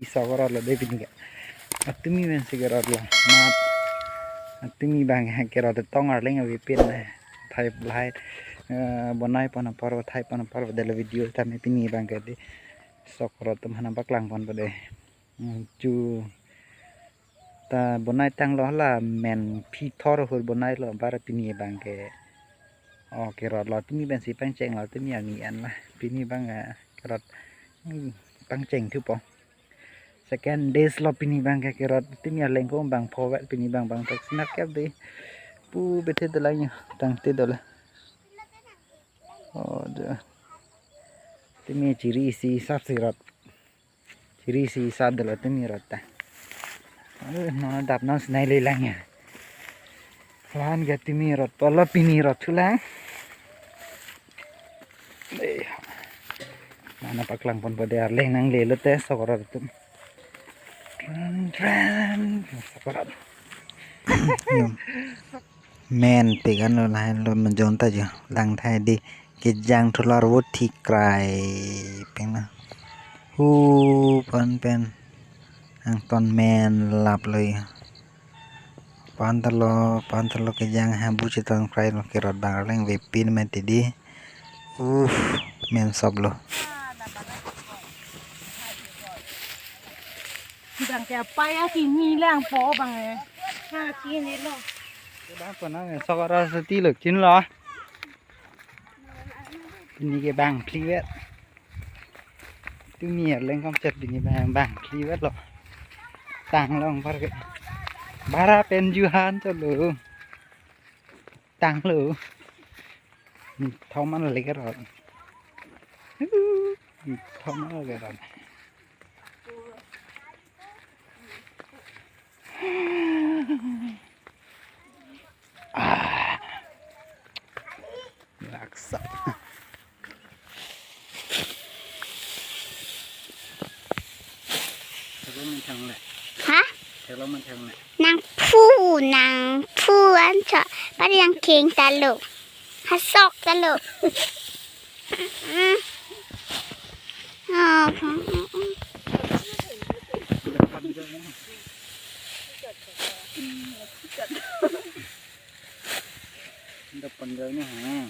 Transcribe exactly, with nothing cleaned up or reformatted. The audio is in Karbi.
Sok arotlo de pini ke. Atumi pensi kerotlo. Mat. Atumi abang kerot tong arleng avepin. Thai lahai, eh, bonai pon apor, thai pon apor, dela video tame pini abang ke de. Sok arot atum aphan nangpaklang ponpo de. Hmm, chu ta bonai tanglo hala men phi thor ahut bonailo, bar pini abang ke. Oh, kerotlo, tumi pensi pangchenglo, tumi arni an la. Pini abang, eh, kerot, hmm, pangcheng thupo. Second days lo pini abang ke kerot, tumi arleng ko bang pho vet, pini abang bang tok sinar kep de. Pu bethe dolang yo, tangte dolo. Oh, de. Tumi chiri isi sap si rot. Chiri isi sap dolo tumi rot ta. Aduh, non adap non sinai lelang ya. Lan ga tumi rot, polo pini rot thulang. Eh, nangpaklang ponpo de, arleng nanglelo te sok arot atum. Tran, tran, sok arot. Yum. Men tekan lo lahenlo menjon ta jo. Lang thai di kejang thular vo thik krai peng na. Hu pan pen. Angton men lap lo ya. Pan ta lo, pan ta lo kejang ha bu cheton krai lo kerot abang arleng avepin mati di. Uh, men sop lo. Bang ke apa ya kini lang po bang eh. Ha kini lo. Bang ko nang sok arot seti lo kin lo. Pini ke bang phli vet. Tumi arleng kam chet pini bang, bang phli vet lo. Tanglo anpar ke. Bara pen juhan cholo. Tanglo. Ni thoman le kerot. Ni thoman le kerot. Ah. Laksa. Thelo man thang le. Ha? Thelo man thang le. Nangphu, nangphu ancho. Pari nangkeng ta lo. Ha sok ta lo. Mm. Oh, mm, mm, mm. Depan jauh ni, ha.